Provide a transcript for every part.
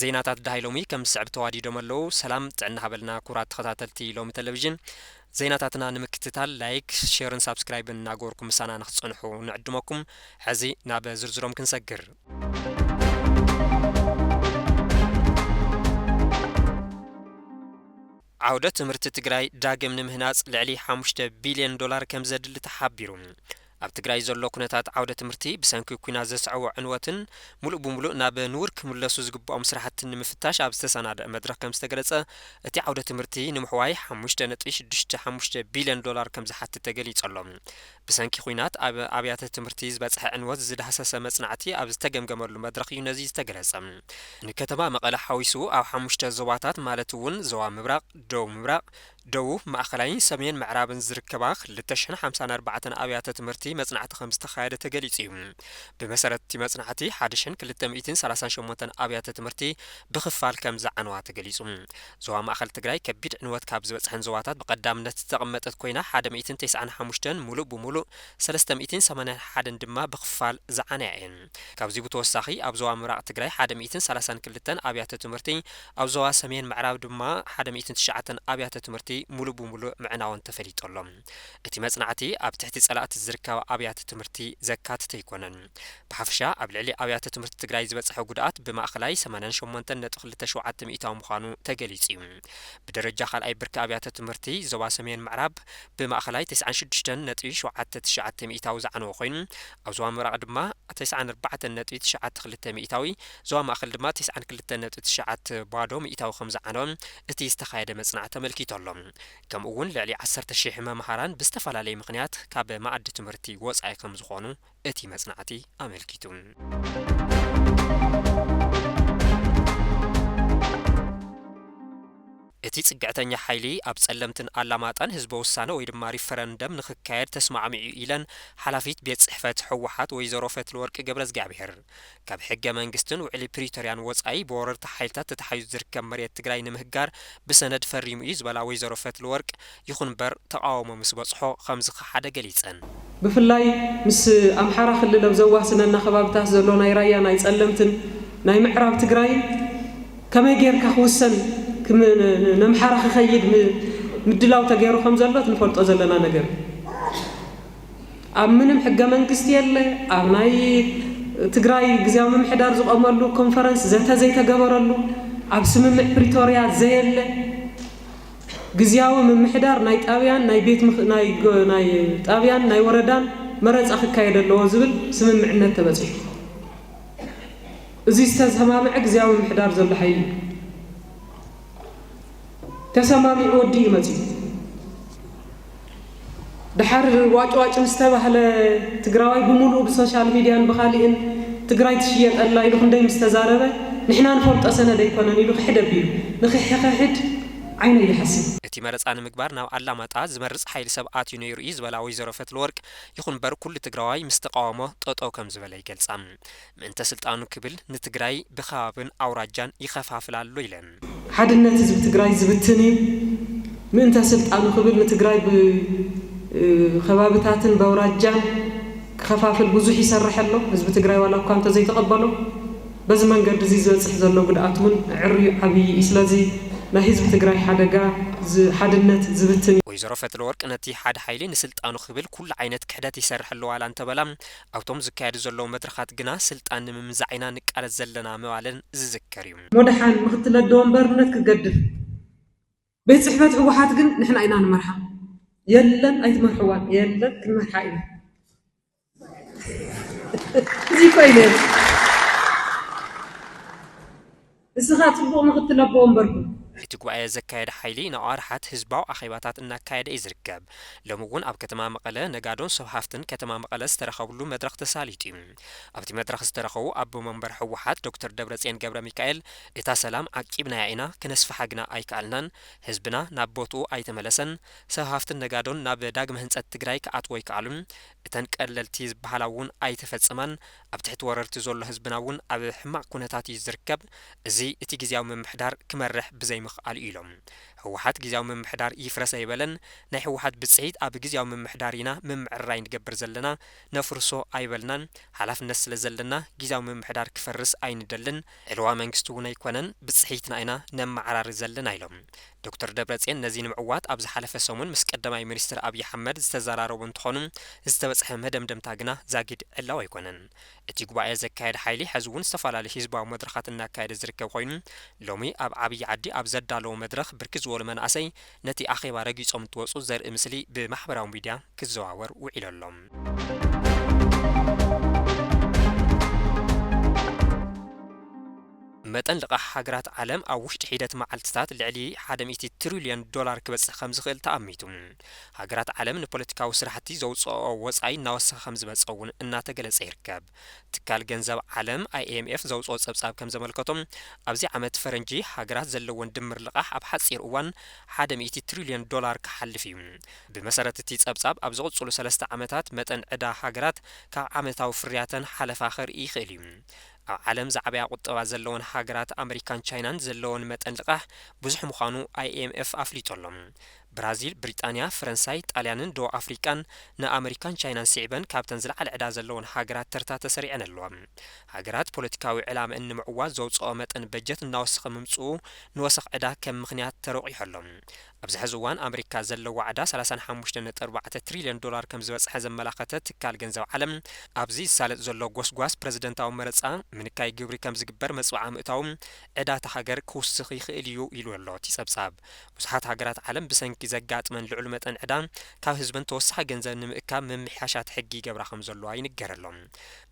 ዜናታት ደሃይ ሎሚ ከም ዝስዕብ ተዋዲዶም ኣለዉ። ሰላም ጥዕና ሃበልና ክቡራት ተኸታተልቲ ሎሚ ቴሌቪዥን። ዜናታትና ንምክትታል ላይክ፣ ሼርን ሳብስክራይብን እናገበርኩም ምሳና ንክትጸንሑ ንዕድመኩም። ሕዚ ናብ ዝርዝሮም ክንሰግር። ዓውደ ትምህርቲ ትግራይ ዳግም ንምህናጽ ልዕሊ ሓሙሽተ ቢልዮን ዶላር ከም ዘድሊ ተሓቢሩ። ኣብ ትግራይ ዘሎ ኩነታት ዓውደ ትምህርቲ ብሰንኪ ኲናት ዘስዐቦ ዕንወትን ሙሉእ ብሙሉእ ናብ ንውር ክምለሱ ዝግብኦም ስራሕትን ንምፍታሽ ኣብ ዝተሰናደአ መድረኽ ከም ዝተገለጸ፣ እቲ ዓውደ ትምህርቲ ንምሕዋይ ሓሙሽተ ነጥቢ ሽዱሽተ ሓሙሽተ ቢልዮን ዶላር ከም ዝሓትት ተገሊጹ ኣሎ። ብሰንኪ ኲናት ኣብ ኣብያተ ትምህርቲ ዝበጽሐ ዕንወት ዝዳህሰሰ መጽናዕቲ ኣብ ዝተገምገመሉ መድረኽ እዩ ነዚ ዝተገለጸ። ንከተማ መቐለ ሓዊሱ ኣብ ሓሙሽተ ዞባታት ማለት እውን ዞባ ምብራቕ፣ ደቡብ ምብራቕ፣ ደቡብ፣ ማእኸላይን ሰሜን ምዕራብን ዝርከባ ክልተ ሽሕን ሓምሳን ኣርባዕተን ኣብያተ ትምህርቲ መጽናዕቲ ከም ዝተኻየደ ተገሊጹ እዩ። ብመሰረት እቲ መጽናዕቲ ሓደ ሽሕን ክልተ ሚእትን ሰላሳን ሸሞንተን ኣብያተ ትምህርቲ ብኽፋል ከም ዝዓነዋ ተገሊጹ። ዞባ ማእኸል ትግራይ ከቢድ ዕንወት ካብ ዝበጽሐን ዞባታት ብቐዳምነት ዝተቐመጠት ኮይና ሓደ ሚእትን ተስዓን ሓሙሽተን ሙሉእ ብሙሉእ፣ ሰለስተ ሚእትን ሰማንያን ሓደን ድማ ብኽፋል ዝዓነያ እየን። ካብዚ ብተወሳኺ ኣብ ዞባ ምብራቕ ትግራይ ሓደ ሚእትን ሰላሳን ክልተን ኣብያተ ትምህርቲ፣ ኣብ ዞባ ሰሜን ምዕራብ ድማ ሓደ ሚእትን ትሽዓተን ኣብያተ ትምህርቲ ሙሉእ ብሙሉእ ምዕናወን ተፈሊጡ ኣሎ። እቲ መጽናዕቲ ኣብ ትሕቲ ጸላእቲ ዝርከባ ኣብያተ ትምህርቲ ዘካትት ኣይኮነን። ብሓፈሻ ኣብ ልዕሊ ኣብያተ ትምህርቲ ትግራይ ዝበጽሐ ጉድኣት ብማእኸላይ ሰማንያን ሸሞንተን ነጥቢ ክልተ ሸውዓተ ሚእታዊ ምዃኑ ተገሊጹ እዩ። ብደረጃ ካልኣይ ብርኪ ኣብያተ ትምህርቲ ዞባ ሰሜን ምዕራብ ብማእኸላይ ተስዓን ሽዱሽተን ነጥቢ ሸውዓተ ትሽዓተ ሚእታዊ ዝዓነወ ኮይኑ፣ ኣብ ዞባ ምብራቕ ድማ ተስዓን ኣርባዕተን ነጥቢ ትሽዓተ ክልተ ሚእታዊ፣ ዞባ ማእኸል ድማ ተስዓን ክልተን ነጥቢ ትሽዓተ ባዶ ሚእታዊ ከም ዝዓነወ እቲ ዝተኻየደ መጽናዕቲ ኣመልኪቱ ኣሎ። ከምኡ እውን ልዕሊ ዓሰርተ ሽሕ መምሃራን ብዝተፈላለየ ምኽንያት ካብ መኣዲ ትምህርቲ ወጻኢ ከም ዝኾኑ እቲ መጽናዕቲ ኣመልኪቱ። እቲ ጽግዕተኛ ሓይሊ ኣብ ጸለምትን ኣላማጣን ህዝበ ውሳነ ወይ ድማ ሪፈረንደም ንኽካየድ ተስማዕሚዑ ኢለን ሓላፊት ቤት ጽሕፈት ህወሓት ወይዘሮ ፈትለወርቅ ገብረዝግኣብሄር። ካብ ሕገ መንግስትን ውዕሊ ፕሪቶርያን ወጻኢ ብወረርቲ ሓይልታት ተታሒዙ ዝርከብ መሬት ትግራይ ንምህጋር ብሰነድ ፈሪሙ እዩ ዝበላ ወይዘሮ ፈትለወርቅ፣ ይኹን እምበር ተቓውሞ ምስ በጽሖ ከም ዝኸሓደ ገሊጸን። ብፍላይ ምስ ኣምሓራ ክልል ኣብ ዘዋስነና ከባብታት ዘሎ ናይ ራያ ናይ ጸለምትን ናይ ምዕራብ ትግራይን ከመይ ጌርካ ክውሰን ክም-፣ ን-፣ ን-፣ ነምሓራ ክኸይድ ም-፣ ምድላው ተገይሩ ከም ዘሎ ንፈልጦ ዘለና ነገር እዩ። ኣብ ምንም ሕገ መንግስቲ የለ፣ ኣብ ናይ ትግራይ ግዝያዊ ምምሕዳር ዝቆመሉ ኮንፈረንስ ዘተ ዘይተገበረሉ፣ ኣብ ስምምዕ ፕሪቶርያ ዘየለ፣ ግዝያዊ ምምሕዳር ናይ ጣብያን ናይ ቤት ምኽ-፣ ናይ ጎ-፣ ናይ ጣብያን ናይ ወረዳን መረፃ ክካየድ ኣለዎ ዝብል ስምምዕነት ተበፂሑ። እዚ ዝተሰማምዐ ግዝያዊ ምምሕዳር ዘሎ ሓይሊ እዩ። ተሰማሚዑ ወዲኡ መፂኡ። ደሓር ዋጭ ዋጭ ምስ ተባህለ ትግራዋይ ብምሉኡ ብሶሻል ሚድያን ብኻሊእን ትግራይ ትሽየጥ ኣላ ኢሉ ክንደይ ምስ ተዛረበ፣ ንሕና ንፈልጦ ሰነድ ኣይኮነን ኢሉ ክሕድ ኣቢሉ። ንኽሕኽሕድ ዓይነይ ይሓስብ። እቲ መረፃ ንምግባር ናብ ኣላማጣ ዝመርፅ ሓይሊ ሰብ ኣትዩ ነይሩ እዩ ዝበላ ወይዘሮ ፈትለወርቅ፣ ይኹን እምበር ኩሉ ትግራዋይ ምስ ተቃወሞ ጠጠው ከም ዝበለ ይገልፃ። ምእንተ ስልጣኑ ክብል ንትግራይ ብከባብን ኣውራጃን ይኸፋፍል ኣሎ ኢለን። ሓድነት ህዝቢ ትግራይ ዝብትን እዩ። ምእንተ ስልጣኑ ክብል ንትግራይ ብከባብታትን በውራጃን ክኸፋፍል ብዙሕ ይሰርሕ ኣሎ። ህዝቢ ትግራይ ዋላ እኳ እንተዘይተቐበሎ፣ በዚ መንገዲ እዚ ዝበፅሕ ዘሎ ጉድኣት እውን ዕርዩ ዓብዪ እዩ። ስለዚ ናይ ህዝቢ ትግራይ ሓደጋ ዝ-፣ ሓድነት ዝብትን እዩ። ወይዘሮ ፈትለወርቅ ነቲ ሓደ ሓይሊ ንስልጣኑ ክብል ኩሉ ዓይነት ክሕደት ይሰርሕ ኣሎ ዋላ እንተበላ፣ ኣብቶም ዝካየዱ ዘለዉ መድረኻት ግና ስልጣን ንምምንዛዕ ኢና ንቃለስ ዘለና ምባለን ዝዝከር እዩ። ሞደሓን ምኽትል ኣደ ወንበርነት ክገድፍ፣ ቤት ጽሕፈት ህወሓት ግን ንሕና ኢና ንመርሓ። የለን ኣይትመርሕዋን፣ የለን ክንመርሓ ኢና። እዚ እኮ እዩ ነይሩ። እስኻ ጽቡቕ ምኽትል ኣቦ ወንበር ኩን። እቲ ጉባኤ ዘካየደ ሓይሊ ንኣዋርሓት ህዝባዊ ኣኼባታት እናካየደ እዩ ዝርከብ። ሎሚ እውን ኣብ ከተማ መቐለ ነጋዶን ሰብ ሃፍትን ከተማ መቐለ ዝተረኸብሉ መድረኽ ተሳሊጡ እዩ። ኣብቲ መድረኽ ዝተረኸቡ ኣቦ መንበር ህወሓት ዶክተር ደብረጽዮን ገብረ ሚካኤል፣ እታ ሰላም ዓቂብናያ ኢና፣ ክነስፍሓ ግና ኣይከኣልናን። ህዝብና ናብ ቦትኡ ኣይተመለሰን። ሰብ ሃፍትን ነጋዶን ናብ ዳግመ ህንጸት ትግራይ ክኣትዉ ኣይከኣሉን። እተን ቀለልቲ ዝበሃላ እውን ኣይተፈጸማን። ኣብ ትሕቲ ወረርቲ ዘሎ ህዝብና እውን ኣብ ሕማቕ ኩነታት እዩ ዝርከብ። እዚ እቲ ግዝያዊ ምምሕዳር ክመርሕ ብዘይምኽኣሉ እዩ ኢሎም። ህወሓት ግዝያዊ ምምሕዳር ይፍረስ ኣይበለን። ናይ ህወሓት ብጽሒት ኣብ ግዝያዊ ምምሕዳር ኢና ምምዕርራይ ንገብር ዘለና፣ ነፍርሶ ኣይበልናን። ሓላፍነት ስለ ዘለና ግዝያዊ ምምሕዳር ክፈርስ ኣይንደልን። ዕልዋ መንግስቲ እውን ኣይኮነን፣ ብጽሒትና ኢና ነመዓራሪ ዘለና ኢሎም። ዶክተር ደብረጽዮን ነዚ ንምዕዋት ኣብ ዝሓለፈ ሰሙን ምስ ቀዳማይ ሚኒስትር ኣብይ ኣሕመድ ዝተዘራረቡ እንትኾኑ፣ ዝተበጽሐ መደምደምታ ግና ዛጊድ ዕላዊ ኣይኮነን። እቲ ጉባኤ ዘካየደ ሓይሊ ሕዚ እውን ዝተፈላለዩ ህዝባዊ መድረኻት እናካየደ ዝርከብ ኮይኑ፣ ሎሚ ኣብ ዓብዪ ዓዲ ኣብ ዘዳለዎ መድረኽ ብርክት ዝበሉ መናእሰይ ነቲ ኣኼባ ረጊጾም እንትወጹ ዘርኢ ምስሊ ብማሕበራዊ ሚድያ ክዘዋወር ውዒሉ ኣሎ። መጠን ልቓሕ ሃገራት ዓለም ኣብ ውሽጢ ሒደት መዓልትታት ልዕሊ ሓደ ሚእቲ ትሪልዮን ዶላር ክበጽሕ ከም ዝኽእል ተኣሚቱ። ሃገራት ዓለም ንፖለቲካዊ ስራሕቲ ዘውጽኦ ወጻኢ እናወሰኸ ከም ዝመጸ እውን እናተገለጸ ይርከብ። ትካል ገንዘብ ዓለም፣ ኣይ ኤም ኤፍ፣ ዘውጽኦ ጸብጻብ ከም ዘመልከቶም፣ ኣብዚ ዓመት ፈረንጂ ሃገራት ዘለወን ድምር ልቓሕ ኣብ ሓጺር እዋን ሓደ ሚእቲ ትሪልዮን ዶላር ክሓልፍ እዩ። ብመሰረት እቲ ጸብጻብ፣ ኣብ ዝቕጽሉ ሰለስተ ዓመታት መጠን ዕዳ ሃገራት ካብ ዓመታዊ ፍርያተን ሓለፋ ከርኢ ይኽእል እዩ። ኣብ ዓለም ዝዓበያ ቁጠባ ዘለወን ሃገራት ኣመሪካን ቻይናን ዘለወን መጠን ልቓሕ ብዙሕ ምዃኑ ኣይ ኤም ኤፍ ኣፍሊጡ ኣሎ። ብራዚል፣ ብሪጣንያ፣ ፈረንሳይ፣ ጣልያንን ደቡብ ኣፍሪቃን ንኣመሪካን ቻይናን ስዒበን ካብተን ዝለዓለ ዕዳ ዘለወን ሃገራት ተርታ ተሰሪዐን ኣለዋ። ሃገራት ፖለቲካዊ ዕላመአን ንምዕዋት ዘውፅኦ መጠን በጀት እናወሰኸ ምምፅኡ ንወሰኽ ዕዳ ከም ምኽንያት ተረቑሑ ኣሎ። ኣብዚ ሕዚ እዋን ኣመሪካ ዘለዋ ዕዳ ሰላሳን ሓሙሽተን ነጥቢ ኣርባዕተ ትሪልዮን ዶላር ከም ዝበፅሐ ዘመላኸተ ትካል ገንዘብ ዓለም፣ ኣብዚ ዝሳለጥ ዘሎ ጎስጓስ ፕረዚደንታዊ መረፃ ምንካይ ግብሪ ከም ዝግበር መፅውዓ ምእታው ዕዳ እታ ሃገር ክውስኽ ይኽእል እዩ ኢሉ ኣሎ እቲ ፀብፃብ። ብዙሓት ሃገራት ዓለም ብሰንኪ ዘጋጥመን ልዑል መጠን ዕዳ ካብ ህዝበን ተወሳኺ ገንዘብ ንምእካብ ምምሕያሻት ሕጊ ይገብራ ከም ዘለዋ ይንገረሎም።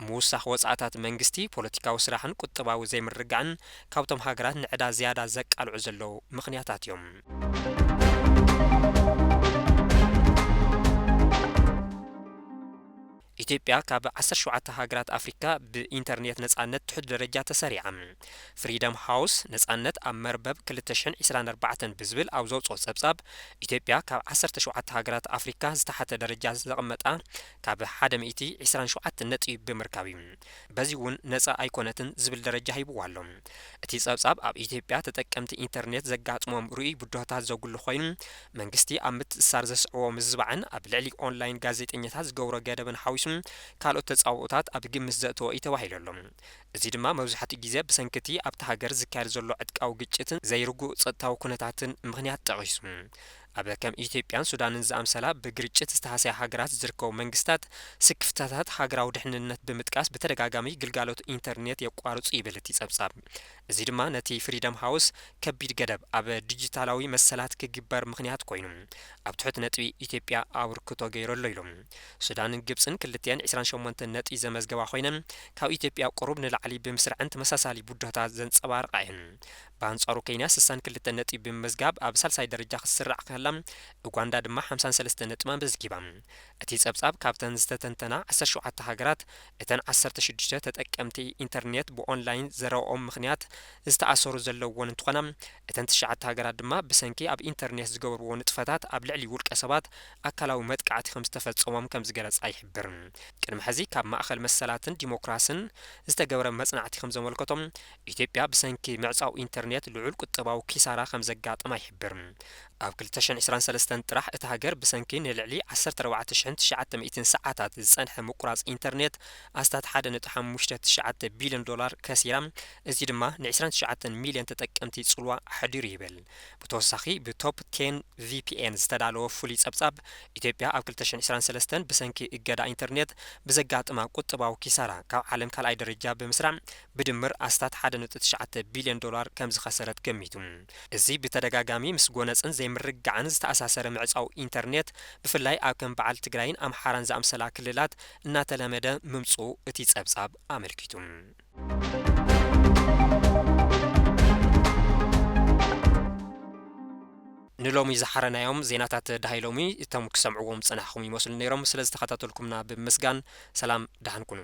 ምውሳኽ ወፃእታት መንግስቲ፣ ፖለቲካዊ ስራሕን ቁጠባዊ ዘይምርግጋዕን ካብቶም ሃገራት ንዕዳ ዝያዳ ዘቃልዑ ዘለዉ ምኽንያታት እዮም። ኢትዮጵያ ካብ ዓሰርተ ሸውዓተ ሃገራት ኣፍሪካ ብኢንተርኔት ነፃነት ትሑት ደረጃ ተሰሪዓ። ፍሪደም ሃውስ ነፃነት ኣብ መርበብ ክልተ ሽሕን ዕስራን ኣርባዕተን ብዝብል ኣብ ዘውፅኦ ፀብፃብ፣ ኢትዮጵያ ካብ ዓሰርተ ሸውዓተ ሃገራት ኣፍሪካ ዝተሓተ ደረጃ ዘቐመጣ ካብ ሓደ ሚእቲ ዕስራን ሸውዓተን ነጥቢ ብምርካብ እዩ። በዚ እውን ነፃ ኣይኮነትን ዝብል ደረጃ ሂብዋ ኣሎ። እቲ ጸብጻብ ኣብ ኢትዮጵያ ተጠቀምቲ ኢንተርኔት ዘጋጥሞም ርኡይ ብድሆታት ዘጉልሕ ኮይኑ፣ መንግስቲ ኣብ ምትእስሳር ዘስዕቦ ምዝባዕን ኣብ ልዕሊ ኦንላይን ጋዜጠኛታት ዝገብሮ ገደብን ሓዊሱ ካልኦት ተጻብኦታት ኣብ ግምት ዘእተወ እዩ ተባሂሉ ኣሎ። እዚ ድማ መብዛሕትኡ ግዜ ብሰንኪ እቲ ኣብታ ሃገር ዝካየድ ዘሎ ዕጥቃዊ ግጭትን ዘይርጉእ ጸጥታዊ ኩነታትን ምኽንያት ጠቒሱ። ኣብ ከም ኢትዮጵያን ሱዳንን ዝኣምሰላ ብግርጭት ዝተሃስያ ሃገራት ዝርከቡ መንግስታት፣ ስክፍታታት ሃገራዊ ድሕንነት ብምጥቃስ ብተደጋጋሚ ግልጋሎት ኢንተርኔት የቋርጹ ይብል እቲ ጸብጻብ። እዚ ድማ ነቲ ፍሪደም ሃውስ ከቢድ ገደብ ኣብ ዲጂታላዊ መሰላት ክግበር ምኽንያት ኮይኑ፣ ኣብ ትሑት ነጥቢ ኢትዮጵያ ኣበርክቶ ገይሩ ኣሎ ኢሉ። ሱዳንን ግብጽን ክልቲኣን ዕስራን ሸሞንተን ነጥቢ ዘመዝገባ ኮይነን፣ ካብ ኢትዮጵያ ቁሩብ ንላዕሊ ብምስርዐን ተመሳሳሊ ብድሆታት ዘንጸባርቓ እየን። ብኣንጻሩ ኬንያ ስሳን ክልተን ነጥቢ ብምምዝጋብ ኣብ ሳልሳይ ደረጃ ክትስራዕ ከላ፣ ኡጋንዳ ድማ ሓምሳን ሰለስተን ነጥቢ ኣመዝጊባ። እቲ ጸብጻብ ካብተን ዝተተንተና ዓሰርተ ሸውዓተ ሃገራት፣ እተን ዓሰርተ ሽዱሽተ ተጠቀምቲ ኢንተርኔት ብኦንላይን ዘረብኦም ምኽንያት ዝተኣሰሩ ዘለወን እንትኾና፣ እተን ትሽዓተ ሃገራት ድማ ብሰንኪ ኣብ ኢንተርኔት ዝገብርዎ ንጥፈታት ኣብ ልዕሊ ውልቀ ሰባት ኣካላዊ መጥቃዕቲ ከም ዝተፈጸሞም ከም ዝገለጻ ይሕብር። ቅድሚ ሕዚ ካብ ማእኸል መሰላትን ዲሞክራስን ዝተገብረ መጽናዕቲ ከም ዘመልከቶም፣ ኢትዮጵያ ብሰንኪ ምዕጻው ኢንተርኔት ልዑል ቁጠባዊ ኪሳራ ከም ዘጋጠማ ይሕብር። ኣብ ክልተ ሽሕን ዕስራን ሰለስተን ጥራሕ እታ ሃገር ብሰንኪ ንልዕሊ ዓሰርተ ኣርባዕተ ሽሕን ትሽዓተ ሚእትን ሰዓታት ዝጸንሐ ምቁራጽ ኢንተርኔት ኣስታት ሓደ ነጥቢ ሓሙሽተ ትሽዓተ ቢልዮን ዶላር ከሲራ፣ እዚ ድማ ን ዕስራን ትሽዓተን ሚልዮን ተጠቀምቲ ጽልዋ ኣሕዲሩ ይብል። ብተወሳኺ ብቶፕ ቴን ቪ ፒ ኤን ዝተዳለወ ፍሉይ ጸብጻብ፣ ኢትዮጵያ ኣብ ክልተ ሽሕን ዕስራን ሰለስተን ብሰንኪ እገዳ ኢንተርኔት ብዘጋጥማ ቁጠባዊ ኪሳራ ካብ ዓለም ካልኣይ ደረጃ ብምስራዕ፣ ብድምር ኣስታት ሓደ ነጥቢ ትሽዓተ ቢልዮን ዶላር ከም ዝኸሰረት ገሚቱ። እዚ ብተደጋጋሚ ምስ ጎነጽን ዘይምርግጋዕን ዝተኣሳሰረ ምዕጻው ኢንተርኔት፣ ብፍላይ ኣብ ከም በዓል ትግራይን ኣምሓራን ዝኣምሰላ ክልላት እናተለመደ ምምጽኡ እቲ ጸብጻብ ኣመልኪቱ። ንሎሚ ዝሓረናዮም ዜናታት ደሃይ ሎሚ እቶም ክሰምዕዎም ዝጸናሕኹም ይመስሉ ነይሮም። ስለ ዝተኸታተልኩምና ብምስጋን፣ ሰላም ደሓን ኩኑ።